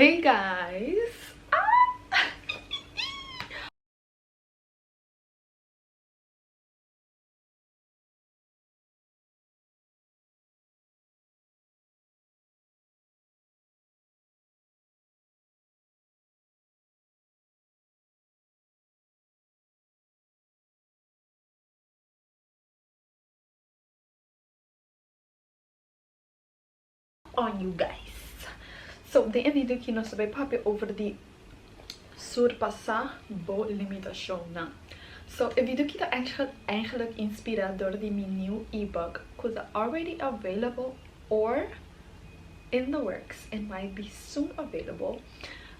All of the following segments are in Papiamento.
Hey guys! Ah! On you guys. So, den e video aki nos ta bay papia over di surpasa bo limitacionnan. So, e video aki ta eigenlijk inspira door di mi new ebook cu ta already available or in the works and might be soon available.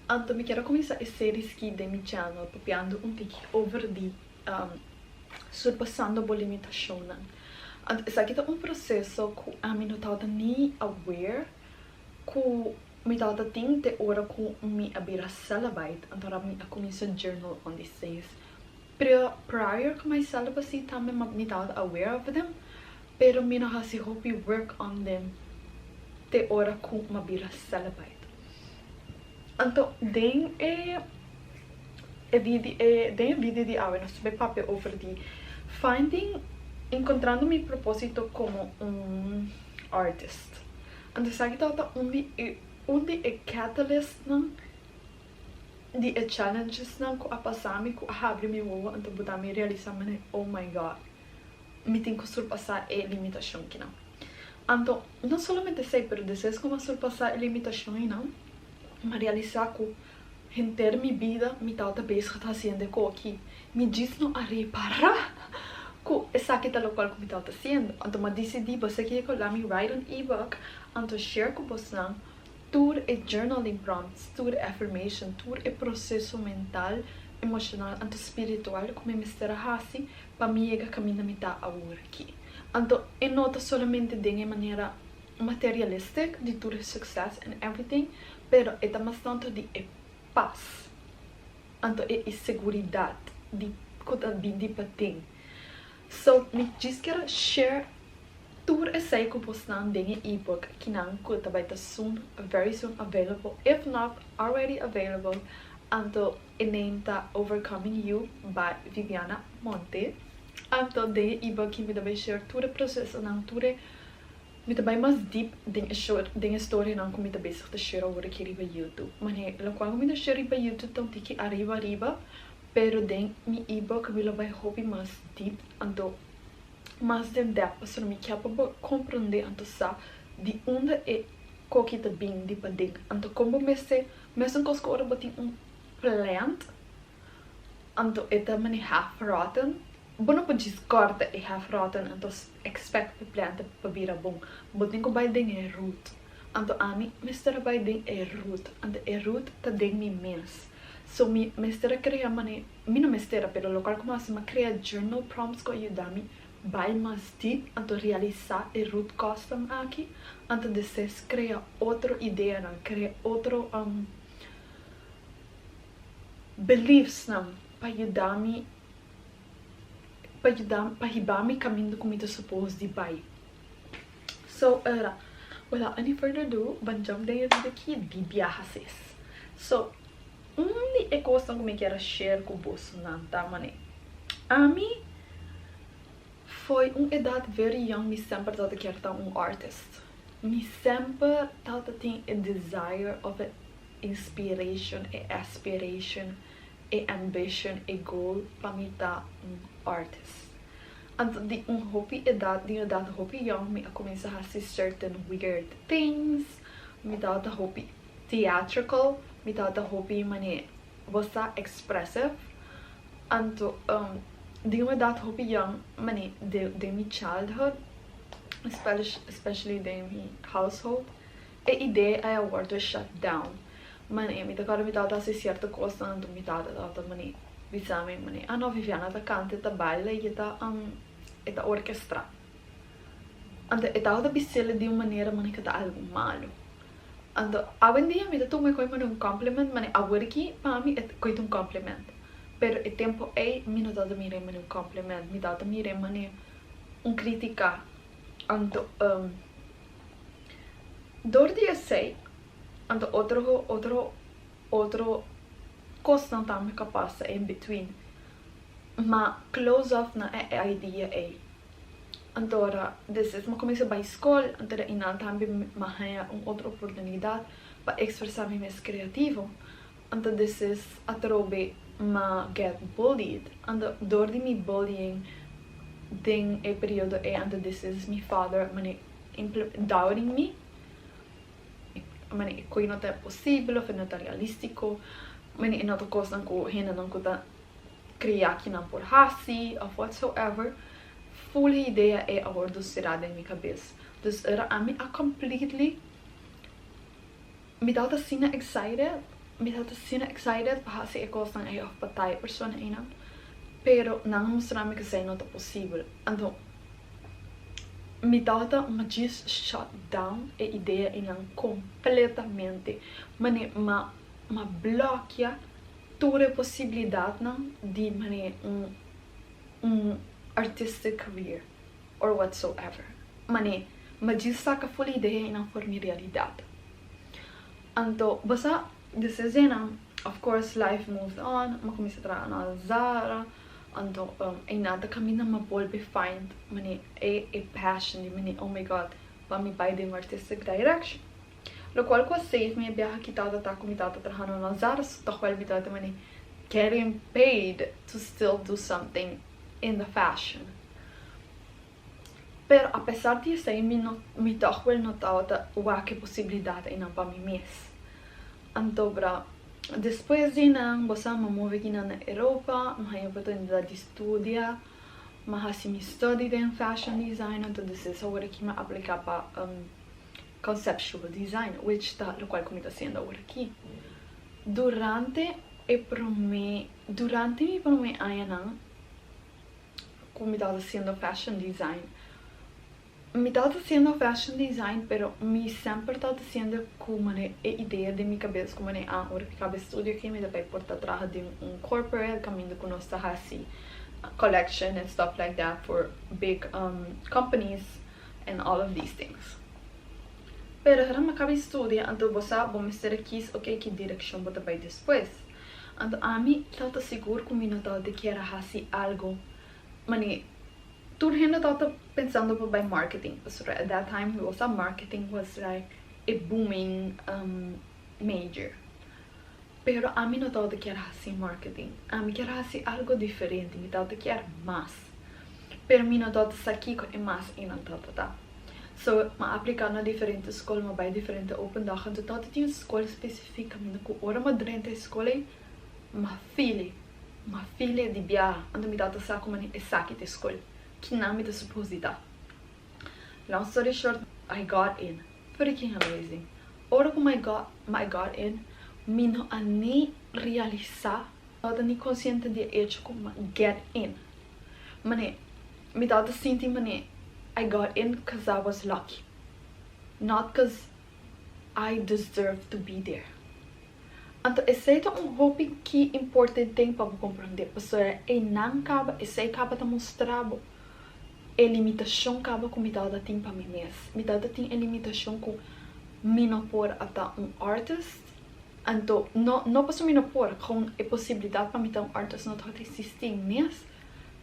Anto mi kier a cuminsa e series ki den mi channel papiando un tiki over di surpasando bo limitacionnan. Anto esaki ta un proceso cu ami no tabata ni aware cu mi tabata tin te ora cu mi a bira celibate, anto ora mi a cuminsa journal on these things. Pero prior cu my celibacy tambe mi tabata aware of them, pero mi no haci hopi work on them te ora cu mi a bira celibate. Anto den e e video e den e video di awe nos ta bay papia over di finding encontrando mi proposito como un artist. Anto esaki tabata un di e un di e catalystnan di e challengesnan cu a pasa mi cu a habri mi wowo anto buta mi realisa manera oh my God mi tin cu surpasa e limitacion kinan. Anto no solamente esey pero despues cu mi a surpasa e limitacion eynan mi a realisa cu henter mi bida mi tabata bezig ta haciendo e koki. Mi djis no a repara cu esaki ta locual cu mi tabata haciendo. Anto mi a dicidi boso kico laat mi write un ebook anto share cu bosnan tur e journaling prompts, tur e affirmation, tur e proceso mental, emocional anto spiritual cu mi mester a haci pa mi yega caminda mi ta awor aki. Anto e no ta solamente den e manera materialistic di tur e succes and everything, pero e ta mas tanto di e pas, anto e inseguridad di cu ta bin di paden. So mi djis kier a share tur esey cu bosnan den e ebook kinan cu ta bay ta soon, very soon available, if not already available, anto e name ta Overcoming You by Viviana Monte. Anto den e ebook ki mi ta bay share tur e procesonan, tur e Mi ta bai mas deep den e short den e storianan ku mi ta bezig ta share awor aki riba YouTube. Manera lokual ku mi ta share riba YouTube ta un tiki ariba ariba, pero den mi ebook mi lo bai hopi mas deep anto mas den depth pasobra mi kier pa bo komprende anto sa di unda e koki ta bin di paden anto kon bo mester mesun kos ku ora bo tin un plant anto e ta manera half rotten. Bo no por djis kòrta e half rotten anto expect pa e planta pa bira bon. Bo tin ku bai den e root. Anto ami mester a bai den e root. Anto e root ta den mi mes. So mi mester a krea mane, mi no mester a pero lokual ku mi a hasi mi a krea journal prompts ku a yuda mi bai mas deep anto realisa e root cause-nan aki anto despues krea otro ideanan, krea otro beliefsnan pa yuda mi. pa yuda pa hiba mi caminda cu mi ta suppose di bay. So era without any further ado ban jump den e video aki di biaha sis. So un di e cosnan cu mi kier a share cu bosonan ta mane ami fo'i un edad very young mi semper tabata kier ta un artist. Mi semper tabata tin e desire of e inspiration e aspiration e ambition, e goal pa mi ta un artist. Anto di un hopi edad, di un edad hopi young mi a cuminsa haci certain weird things, mi tabata hopi theatrical, mi tabata hopi mane bo sa expressive, anto di un edad hopi young mane den mi childhood, especially den mi household, E idea ei a wordo shut down. Mane, mi ta kòrda mi tabata hasi sierto kosnan anto mi tata tabata mane bisa mi mane, ah no Viviana ta kanta e ta baila i e ta e ta orkestrá. Anto e tabata bis'el di un manera mane ku ta algu malu. Anto awendia mi ta tuma e kos mane un compliment, mane awor aki pa mi e kos ta un compliment. Pero e tempu ei mi no tabata mira e mane un compliment, mi tabata mira e mane un kritika. Anto. Dor di esei, Anto otro kosnan tambe ku a pasa in between. M'a close off na e idea ei. Anto ora despues m'a kuminsá bai skol, anto einan tambe m'a haña un otro oportunidat pa ekspresá mi mes kreativo. Anto despues atrobe m'a get bullied. Anto dor di mi bullying den e periodo ei, anto despues mi father mane doubting me. Mane ku no ta posibel òf no ta realístiko. Mane no ta kosnan ku hendenan ku ta kria akinan por hasi òf whatsoever. Full idea ei a wòrdu será den mi kabes. Dus ora ami a completely, mi tabata asina excited, mi tabata asina excited pa hasi e kosnan ei òf pa ta e persona einan. Pero nan a mustra mi ku esei no ta posibel. Anto mi tabata m'a just shut down e idea einan kompletamente. Mane m'a blòkia tur e posibilidatnan di mane un artistic career or whatsoever. Mane m'a just saka full idea einan for mi realidat. Anto basa despues einan, of course, life moved on, m'a kuminsá traha na Zara. Anto einan ta kaminda m'a bolbe find mane e passion di mane, "Oh my God, pa mi bai den artistic direction." Lokual ku a save mi e biaha aki tabata ku mi tabata trahando na Zara, so toch wel mi tabata mane getting paid to still do something in the fashion. Pero apesar di esei, mi no mi toch wel no tabata wak e posibilidat einan pa mi mes. Anto bra, despues di nan, bo sa, m'a move akinan na Europa, m'a haña oportunidat di studia, m'a hasi mi study den fashion design, anto despues awor aki m'a apliká pa conceptual design, which ta lokual ku mi ta hasiendo awor aki. Durante mi promé añanan ku mi tabata hasiendo fashion design, mi tabata hasiendo fashion design, pero mi semper tabata hasiendo ku mane e idea den mi kabes ku mane, ah, ora mi kaba e studio aki, mi ta bai por ta traha den un corporate kaminda ku nos ta hasi collection and stuff like that for big companies and all of these things. Pero ora mi a kaba studia, anto bo sa, bo mester kies, okay, ki direkshon bo ta bai despues. Anto ami tabata sigur ku mi no tabata kier hasi algo mane tur hende tabata pensando pa bai marketing. So at that time, bo sa, marketing was like a booming major. Pero ami no tabata kier hasi marketing. Ami kier hasi algo diferente. Mi tabata kier mas. Pero mi no tabata sa kiko e mas einan tabata. So m'a apliká na diferente skol, m'a bai diferente open dag. Anto tabata tin un skol spesífiko ku ora m'a drenta e skol ei, m'a feel e. M'a feel e di biaha. Anto mi tabata sa ku mane esaki ta e skol. Kinan mi ta supposed di ta. Long story short, I got in. Freaking amazing. Ora ku I got in, mi no a ni realisá, no ta ni konsiente di e hecho ku m'a get in. Mane, mi tabata sinti mane I got in 'cause I was lucky. Not 'cause I deserve to be there. Anto esei ta un hopi key important thing pa bo komprondé. Pasobra einan kaba, esei kaba ta mustra bo e limitashon kaba ku mi tabata tin pa mi mes. Mi tabata tin e limitashon ku mi no por a ta un artist. Anto no pasobra mi no por, gewoon e posibilidat pa mi ta un artist no tabata eksistí mes.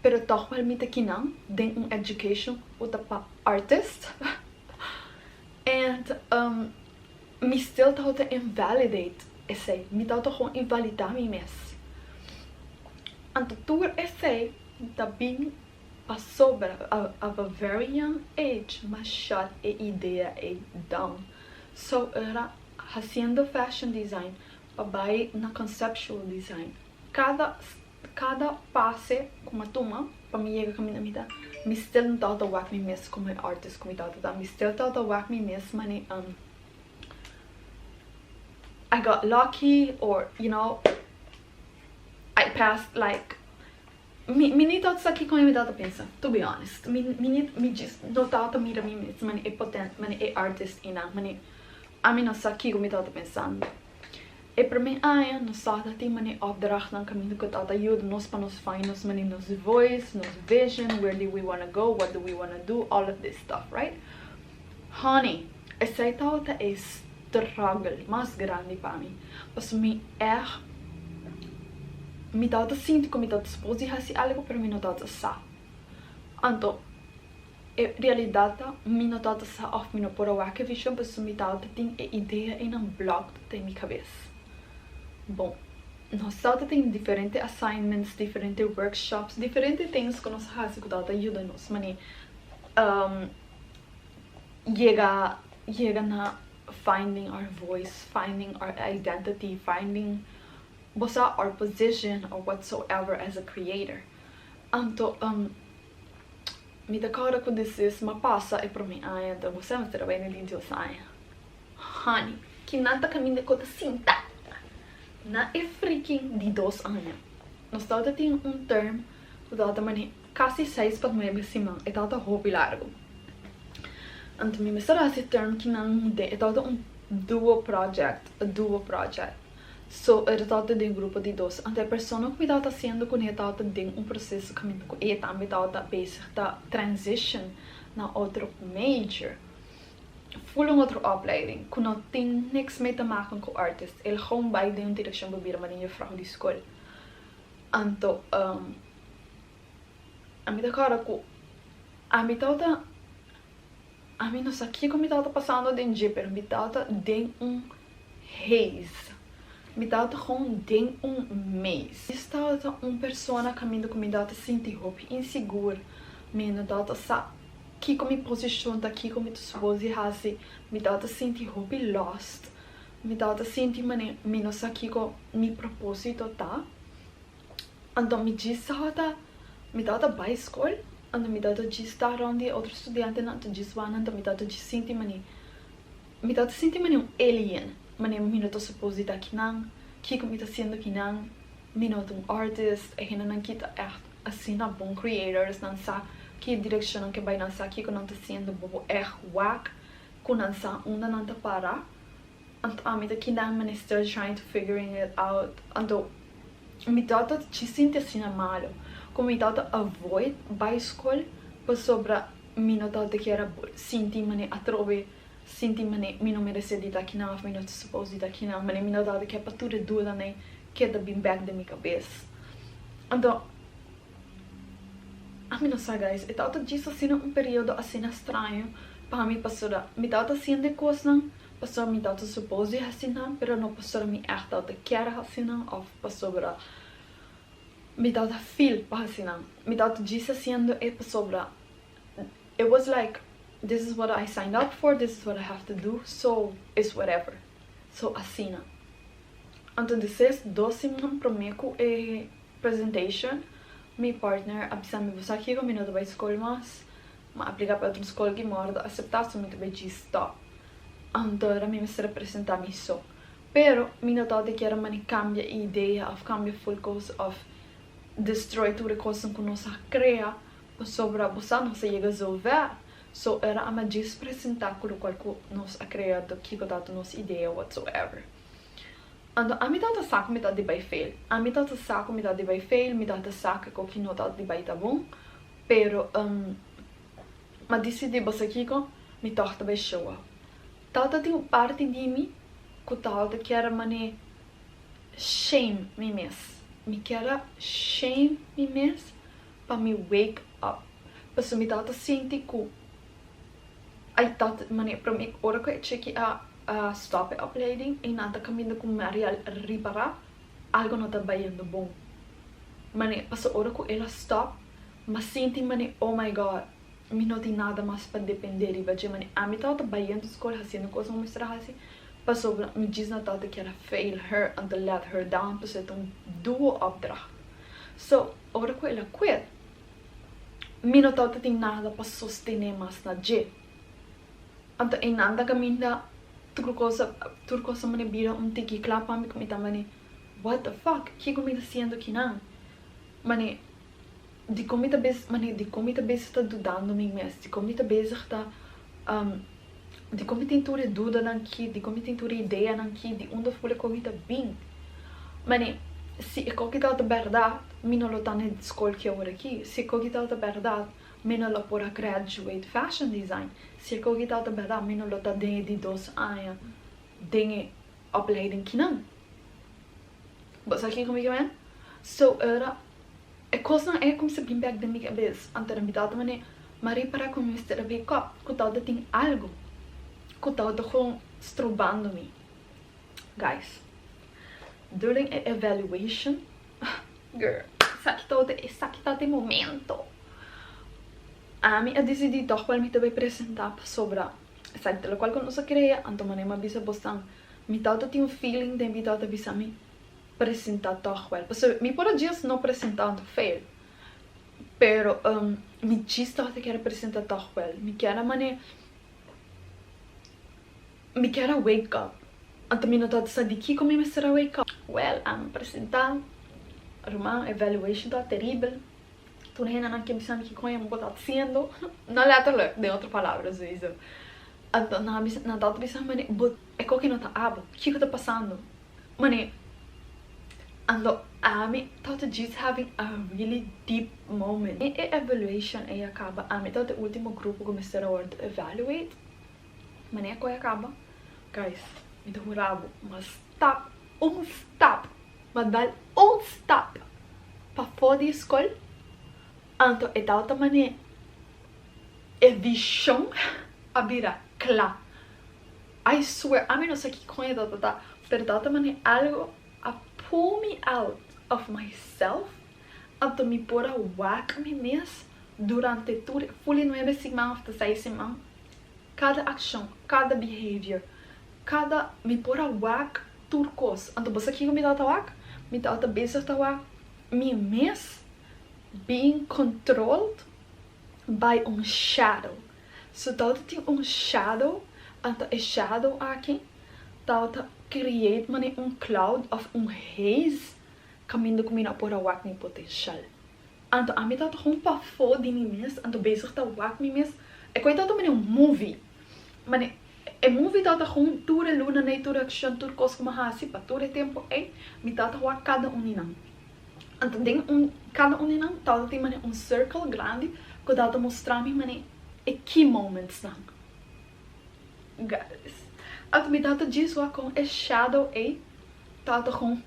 Pero toch wel mi ta kinan den un education ku ta pa artist. And mi still tabata invalidate esei. Mi tabata gewoon invalidá mi mes. Anto tur esei ta bin pasobra of a very young age m'a shut e idea ei down. So ora hasiendo fashion design pa bai na conceptual design, kada paso ku m'a tuma pa mi yega kaminda mi ta, mi still no tabata wak mi mes komo e artist ku mi tabata ta. Mi still tabata wak mi mes mane I got lucky or I passed, like mi ni tabata sa kiko mi tabata pensa, to be honest. Mi just no tabata mira mi mes mane e potent mane e artist einan. Mane ami no sa kiko mi tabata pensando. E promé aña nos tabata tin mane opdrachtnan kaminda ku tabata yuda nos pa nos find nos mane nos voice, nos vision, where do we wanna go, what do we wanna do, all of this stuff, right? Honey, esei tabata e struggle mas grandi pa mi. Paso mi echt mi tabata sinti ku mi tabata supposed di hasi algu, pero mi no tabata sa. Anto e realidat ta mi no tabata sa òf mi no por a wak e vision, pasobra mi tabata tin e idea einan blocked den mi kabes. Bon, nos tabata tin diferente assignments, diferente workshops, diferente things ku nos a hasi ku tabata yuda nos mane yega na finding our voice, finding our identity, finding, bo sa, our position or whatsoever as a creator. Anto mi ta kòrda ku despues mi a pasa e promé aña, anto bo sa mi ta trabaja na 22 aña. Honey, kinan ta kaminda ku ta sinta na e freaking di 2 aña. Nos tabata tin un term ku tabata mane kasi 6 pa 9 siman, e tabata hopi largu. Anto mi mester hasi term kinan e tabata un duo project, a duo project. So e tabata den grupo di dos. Anto e persona ku mi tabata hasiendo kuné tabata den un proseso kaminda ku e tambe tabata bezig ta transition na otro major. Full un otro opleiding ku no tin niks mee te maken ku artist. El gewoon bai den un direkshon pa bira mane juffrouw di skol. Anto ami ta kòrda ku ami tabata, ami no sa kiko mi tabata pasando den dje, pero mi tabata den un haze. Mi tabata gewoon den un maze. Mi tabata un persona kaminda ku mi tabata sinti hopi insigur. Mi no tabata sa kiko mi posishon ta, kiko mi ta supposed di hasi. Mi tabata sinti hopi lost. Mi tabata sinti mane mi no sa kiko mi propósito ta. Anto mi djis tabata, mi tabata bai skol, anto mi tabata djis sta rònt di otro studiantenan, anto djis wak nan, anto mi tabata djis sinti mane mi tabata sinti mane un alien, mane mi no ta supposed di ta akinan, kiko mi ta hasiendo akinan, mi no ta un artist, e hendenan ki ta ègt asina bon creators, nan sa ki direkshon nan ke bai, nan sa kiko nan ta hasiendo, bo por ègt wak ku nan sa unda nan ta para. Anto ami ta kinan mane still trying to figuring it out. Anto mi tabata djis sinti asina malo ku mi tabata avoid bai skol pasobra mi no tabata kier a sinti mane atrobe sinti mane mi no merece di ta akinan of mi no ta supposed di ta akinan, mane mi no tabata kier pa tur e dudanan keda bin bek den mi kabes. Anto ami no sa, guys, e tabata djis asina un periodo asina straño pa mi, pasobra mi tabata hasiendo e kosnan pasobra mi tabata supposed di hasi nan, pero no pasobra mi ègt tabata kier hasi nan òf pasobra mi tabata feel pa hasi nan. Mi tabata djis hasiendo e pasobra it was like, this is what I signed up for, this is what I have to do, so it's whatever. So asina. Anto despues 2 siman promé ku e presentation, mi partner a bisa mi: "Bo sa kiko, mi no ta bai skol mas, m'a apliká pa otro skol ku mi a aseptá, so mi ta bai djis stop." Anto ora mi mester presentá mi so. Pero mi no tabata kier mane kambia idea òf kambia full kos òf destroy tur e kosnan ku nos a krea pasobra, bo sa, nos a yega zover. So era ami a djis presentá ku lokual ku nos a krea, anto kiko tabata nos idea whatsoever. Anto ami tabata sa ku mi tabata di bai fail. Ami tabata sa ku mi tabata di bai fail, mi tabata sa ku e no tabata di bai ta bon, pero m'a disidí, bo sa kiko, mi tòg ta bai show up. Tabata tin un parti di mi ku tabata kier mane shame mi mes. Mi kier a shame mi mes pa mi wake up. Pasobra mi tabata sinti ku ai tabata mane promé ora ku e chiki a stop e opleiding i nan ta kaminda ku mi a ripará algu no ta bayendo bon. Mane pasobra ora ku el a stop, m'a sinti mane, oh my God, mi no tin nada mas pa dependé riba dje. Mane ami tabata bayendo skol, hasiendo kos ku mi mester a hasi pasobra mi djis no tabata kier a fail her anto let her down, pasobra e ta un duo opdracht. So ora ku el a quit, mi no tabata tin nada pa sostené mas na dje. Anto einan ta kaminda tur kos a mane bira un tiki kla pa mi ku mi ta mane, what the fuck, kiko mi ta hasiendo akinan? Mane dikon mi ta bezig, mane dikon mi ta bezig ta dudando mi mes? Dikon mi ta bezig ta dikon mi tin tur e dudanan aki? Dikon mi tin tur e ideanan aki? Di unda full e kos ta bin? Mane si e kos tabata bèrdat, mi no lo ta na skol ki awor aki. Si e kos tabata bèrdat, mi no lo por a graduate fashion design. Si e kos tabata bèrdat, mi no lo ta den e di 2 aña. Den e opleiding kinan. Bo sa kiko mi ke men? So ora e kosnan ei a kuminsá bin bèk den mi kabes, anto mi tabata manera, m'a ripará ku mi mester a wake up, ku tabata tin algu ku tabata gewoon strobando mi. Guys, during e evaluation, girl, esaki tabata esaki tabata e momento. Ami a disidí tòg kual mi ta bai presentá pasobra esaki ta lokual ku nos a krea, anto manera mi a bisa bosnan, mi tabata tin un feeling den mi tabata bisa mi presentá tòg wèl. Pasobra mi por a djis no presentá anto fail, pero mi djis tabata kier a presentá tòg wèl. Mi kier a manera, mi kier a wake up, anto mi no tabata sa di kiko mi mester a wake up. Wèl, ami presentá, ruman, evaluation tabata teribel. Tur hendenan ke bisa mi kiko mi por ta hasiendo, no letterlijk, den otro palabra sowieso. Anto nan a bisa, nan tabata bisa mi bo e koki no ta abo, kiko ta pasando? Mane, anto ami tabata djis having a really deep moment. E evaluation ei a kaba, ami tabata e ultimo grupo ku mester a wòrdu evaluate. Mane e koi a kaba, guys, mi ta hura bo, m'a stap un stap. M'a dal un stap pafó di skol, anto e tabata manera e vishon a bira kla. I swear, ami no sa kiko e tabata ta, pero tabata manera algo a pull me out of myself, anto mi por a wak mi mes durante tur e ful e nuebe siman of ta seis siman, kada akshon, kada behavior, kada mi por a wak tur kos. Anto bo sa kiko mi tabata wak? Mi tabata bezig ta wak mi mes being controlled by un shadow. So tabata tin un shadow, anto e shadow aki tabata create manera un cloud of un haze kaminda ku mi no a por a wak mi potenshal. Anto ami tabata gewoon pafó di mi mes, anto bezig ta wak mi mes. E koi tabata manera un movie. Manera E movie tabata gewoon tur e lunanan ei, tur e accion, tur cos cu mi a haci pa tur e tempo ei, mi tabata wak cada un di nan. Anto den un cada un di nan tabata tin manera un circle grandi cu tabata mustra mi manera e key moments nan. Guys, anto mi tabata djis wak con e shadow ei tabata gewoon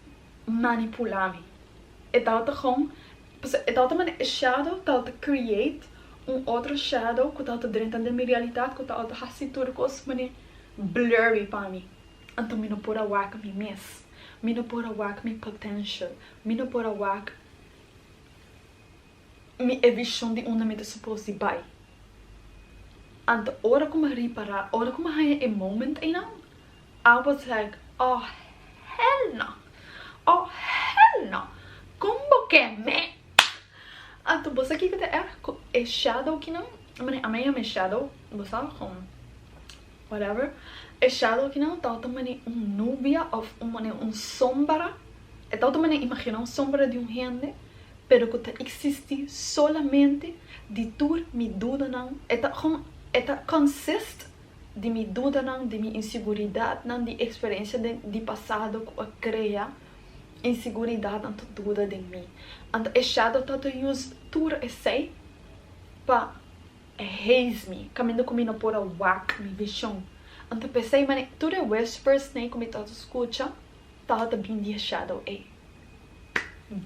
manipula mi. E tabata gewoon, pasobra e tabata manera e shadow tabata create un otro shadow ku tabata drenta den mi realidat ku tabata hasi tur kos manera blurry pa mi. Anto mi no por a wak mi mes, mi no por a wak mi potential, mi no por a wak mi e vishon di unda mi ta supos di bai. Anto ora ku mi a ripará, ora ku mi a haña e moment einan, I was like, oh hell no, oh hell no, kon bo ke me? Anto bo sa kiko ta erg? Ku e shadow kinan, mane ami a yama e shadow, bo sa, kon whatever, e shadow kinan tabata mane un nubia of un mane un sombra, e tabata mane imagina un sombra di un hende, pero ku ta existi solamente di tur mi dudanan, e ta gewoon, e ta consist di mi dudanan, di mi inseguridatnan, di experiencia den di pasado ku a crea inseguridat anto duda den mi. Anto e shadow ta ta use tur esey pa haze mi, caminda cu mi no por a wak mi vision. Anto p'esey mane tur e whispers nei cu mi ta ta scucha tabata bin di e shadow ey.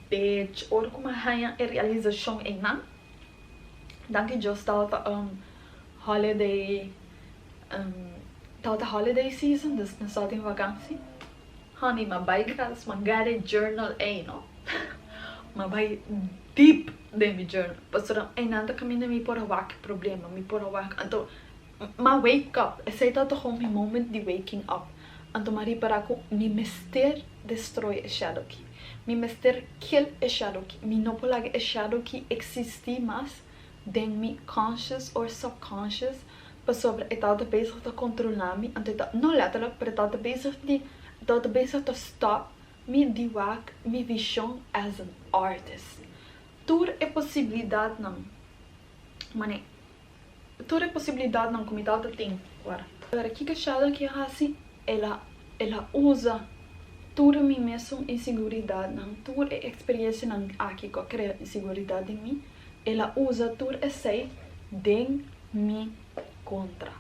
Bitch, ora cu mi a haña e realisacion eynan, danki Dios tabata holiday, tabata holiday season, dus nos tabatin vakantie. Honey, m'a bai kas, m'a gara e journal ei no. M'a bai deep den mi journal. Pasobra einan ta kaminda mi por a wak e problema, mi por a wak. Anto m'a wake up, esei tabata gewoon mi moment di waking up. Anto m'a ripará ku mi mester destroy e shadow ki. Mi mester kill e shadow ki. Mi no por laga e shadow ki eksistí mas den mi conscious or subconscious pasobra e tabata bezig ta controla mi, anto e ta, no letterlijk, pero e tabata bezig di, e tabata bezig ta stop mi di wak mi vision as an artist. Tur e posibilidadnan, mane, tur e posibilidadnan cu mi tabata tin, wara. Pero kiko Sheldon ke haci? El a, el a usa tur mi mesun insiguridadnan, tur e experiencianan aki cu a crea insiguridad den mi, El a usa tur esei den mi kontra.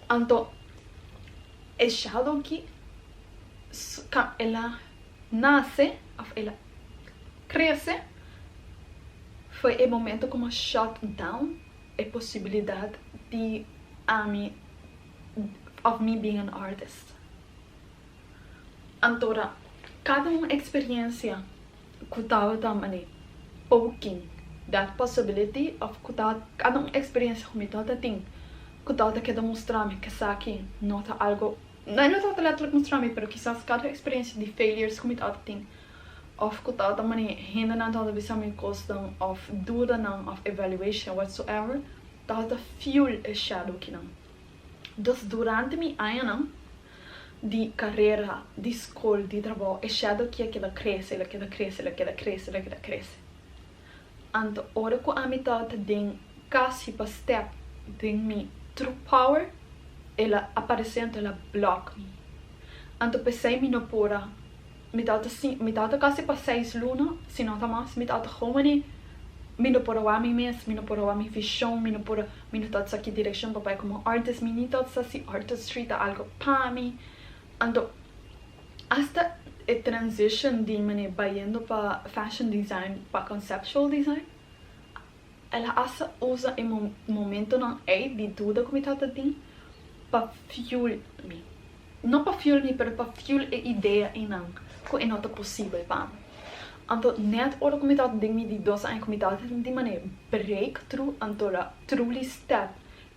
Anto e shadow ki El a nase, òf el a krese, foi e momento ku m'a shut down e posibilidat di ami of me being an artist. Anto kada un eksperensia ku tabata mane poking that possibility of ku ta kada un eksperensia ku mi tabata tin ku tabata keda mustra mi ku esaki no ta algo, no tabata letterlijk mustra mi, pero kisas kada eksperensia di failures ku mi tabata tin òf ku tabata mane hendenan tabata bisa mi kosnan òf dudanan òf evaluation, whatsoever, tabata fuel e shadow kinan. Dus durante mi añanan di karera, di skol, di trabou, e shadow ki a keda krese, el a keda krese, el a keda krese, el a keda krese. Anto ora ku ami tabata den kasi pa step den mi true power, el a aparesé, anto el a block mi. Anto p'esei mi no por a, mi tabata sin, mi tabata kasi pa 6 luna, si no ta mas, mi tabata gewoon mi no por a wak mi mes, mi no por a wak mi vishon, mi no por a, mi no tabata sa ki direkshon pa bai komo artist, mi ni tabata sa si artistry ta algo pa mi. Anto hasta e transition di mane bayendo pa fashion design pa conceptual design, el a hasta usa e momentonan ei di duda ku mi tabata tin pa fuel mi. No pa fuel mi, pero pa fuel e idea einan ku e no ta posibel pa mi. Anto net ora ku mi tabata den mi di 2 aña ku mi tabata di mane breakthrough, anto la truly step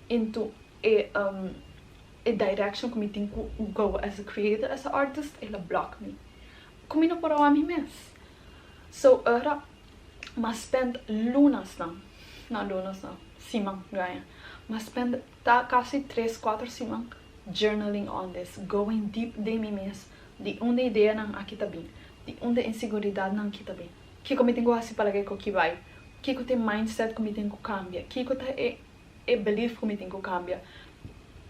into e direction ku mi tin ku go as a creator, as an artist, el a block mi. Ku mi no por a mi mes. So ora m'a spend lunasnan, no lunas no, siman gaña. M'a spend ta kasi 3, 4 siman journaling on this, going deep den mi mes, di unda ideanan aki ta bin, di unda inseguridatnan aki ta bin. Kiko mi tin ku hasi pa laga e kos aki bai? Kiko ta e mindset ku mi tin ku kambia? Kiko ta e belief ku mi tin ku kambia?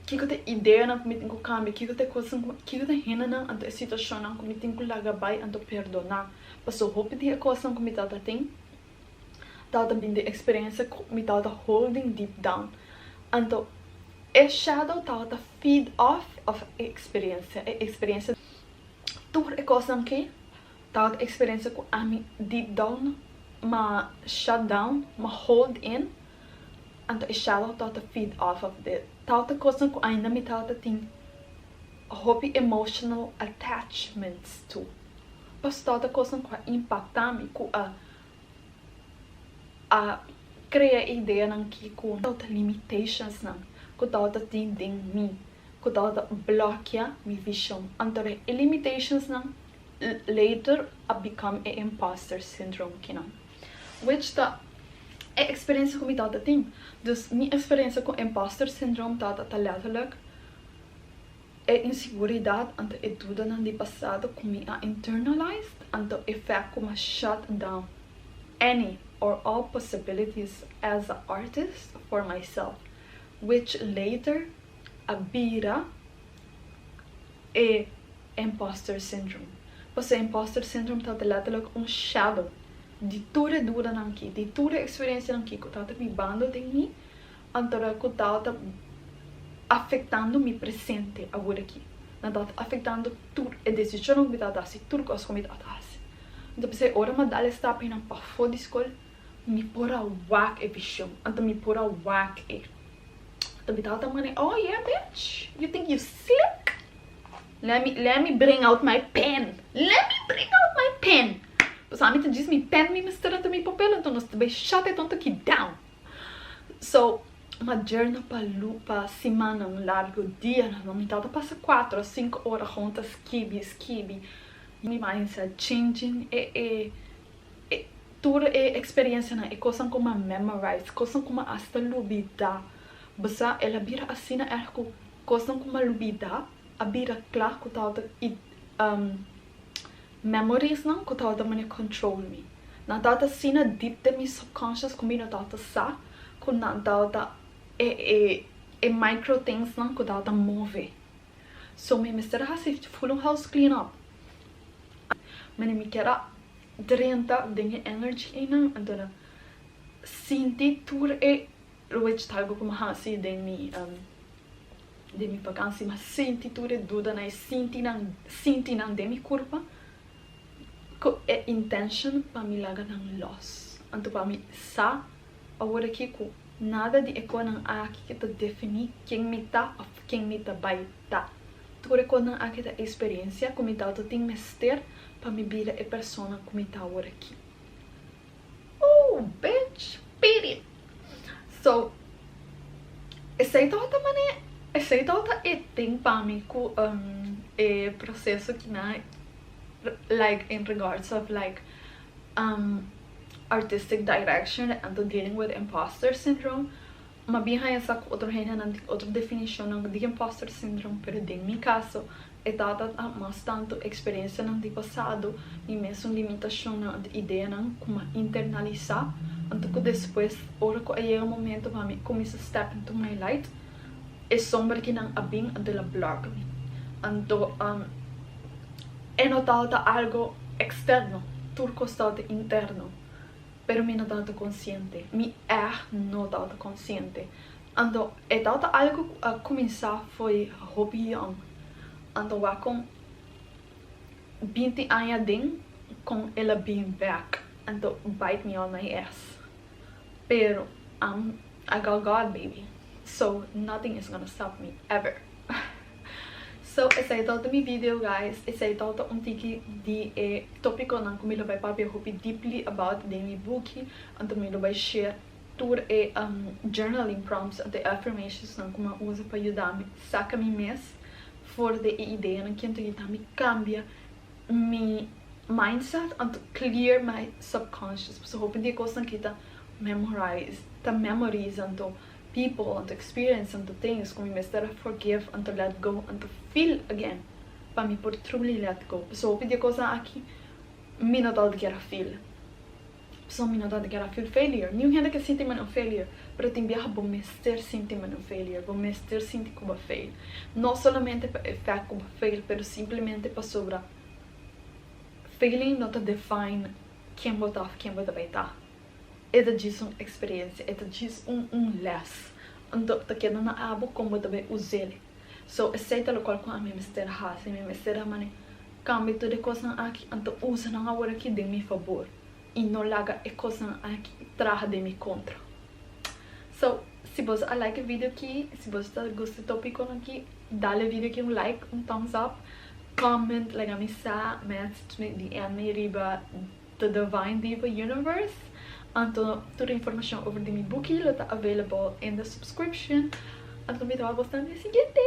Kiko ta e ideanan ku mi tin ku kambia? Kiko ta e kosnan ku, kiko ta e hendenan anto e situashonnan ku mi tin ku laga bai anto perdoná? Paso hopi di e kosnan ku mi tabata tin, tabata bin di eksperensia ku mi tabata holding deep down. Anto e shadow tabata feed off of e eksperensia, e eksperensia tur e kosnan ki tabata eksperensia ku ami deep down m'a shut down, m'a hold in, anto e shadow tabata feed off of it. Tabata kosnan ku ainda mi tabata tin hopi emotional attachments to. Paso tabata kosnan ku a impaktá mi, ku a krea ideanan ki ku tabata limitationsnan ku tabata tin den mi, ku tabata blòkia mi vishon. Anto e limitationsnan later a become e imposter syndrome kinan. Which ta e eksperensia ku mi tabata tin. Dus mi eksperensia ku imposter syndrome tabata ta letterlijk e inseguridat anto e dudanan di pasado ku mi a internalized, anto effect ku m'a shut down any or all possibilities as an artist for myself, which later a bira e imposter syndrome. Paso imposter syndrome ta letterlijk un shadow di tur e dudanan ki, di tur e eksperensianan ki ku tabata bibando den mi, anto ku tabata afektando mi presente awor aki. Nan tabata afektando tur e desishonnan ku mi tabata hasi, tur kos ku mi tabata hasi. Anto p'esei ora m'a dal e stapnan pafó di skol, mi por a wak e vishon, anto mi por a wak e. Anto mi tabata mane, "Oh yeah, bitch, you think you slick? Let me bring out my pen. Let me bring out my pen." Paso ami ta djis mi pen mi mester anto mi papel, anto nos ta bai shut e tonto aki down. So, m'a journal pa simannan largu, dianan, mi tabata pasa 4 o 5 ora gewoon ta skibi, skibi. Mi mindset changing, e tur e eksperensianan, e kosnan ku m'a memorize, kosnan ku m'a hasta lubidá. Basa el a bira asina erg ku kosnan ku m'a lubidá a bira kla ku tabata memoriesnan ku tabata mane control mi. Nan tabata asina deep den mi subconscious ku mi no tabata sa ku nan tabata e micro things nan ku tabata move. So mi mester hasi full un house clean up. Mane mi kier a drenta den e energy einan, anto sinti tur e, which ta algo ku mi hasi den mi Den mi vakantie, m'a sinti tur e dudanan i sinti nan den mi kurpa ku e intention pa mi laga nan los. Anto pa mi sa awor aki ku nada di e kosnan aki ku ta definí ken mi ta òf ken mi ta bai ta. Tur e kosnan aki ta eksperensia ku mi tin mester pa mi bira e persona ku mi ta awor aki. Oh, bitch, period. So, esei tabata mane, esei tabata e thing pa mi ku e proseso ku na like in regards of like artistic direction and the dealing with imposter syndrome. M'a bin haña sa ku otro hendenan tin otro definishon di imposter syndrome, pero den mi kaso e tabata mas tantu eksperensianan di pasado i mesun limitashon di ideanan ku m'a internalisá, anto ku despues ora ku a yega un momento pa mi kuminsá step into my light, e sombra akinan a bin anto el a block mi. Anto e no tabata algu eksterno, tur kos tabata interno, pero mi no tabata konsiente, mi echt no tabata konsiente. Anto e tabata algu ku a kuminsá for di hopi young. Anto wak kon 20 aña den kon el a bin back anto bite me on my ass. Pero I got God, baby, so nothing is gonna stop me ever. So esei tabata mi video, guys. Esei tabata un tiki di e tópikonan ku mi lo bai papia hopi deeply about den mi buki. Anto mi lo bai share tur e journaling prompts anto affirmations nan ku m'a usa pa yuda mi saka mi mes for di e ideanan ku anto yuda mi kambia mi mindset anto clear my subconscious. So hopi di e kosnan ku ta memorize, ta memories anto people anto experience anto things ku mi mester forgive anto let go anto feel again pa mi por truly let go. So hopi di e kosnan aki mi no tabata kier feel. So mi no tabata kier feel failure. Niun hende ke sinti manera un failure, pero tin biaha bo mester sinti manera un failure. Bo mester sinti ku bo fail. No solamente pa e fact ku bo fail, pero simplemente pasobra failing no ta define ken bo ta òf ken bo ta bai ta. E ta djis un eksperensia, e ta djis un les. Anto ta keda na abo kon bo ta bai us'é. So esei ta lokual ku ami mester hasi. Mi mester mane kambia tur e kosnan aki anto usa nan awor aki den mi fabor i no laga e kosnan aki traha den mi kontra. So, si bo a like e video aki, si bo ta gusta e tópiko aki, dal e video aki un like, un thumbs up, comment, laga mi sa, message mi, DM mi riba The Divine Diva Universe. Anto tur informashon over di mi buki lo ta available in the subscription. Anto mi ta wak boso den e siguiente.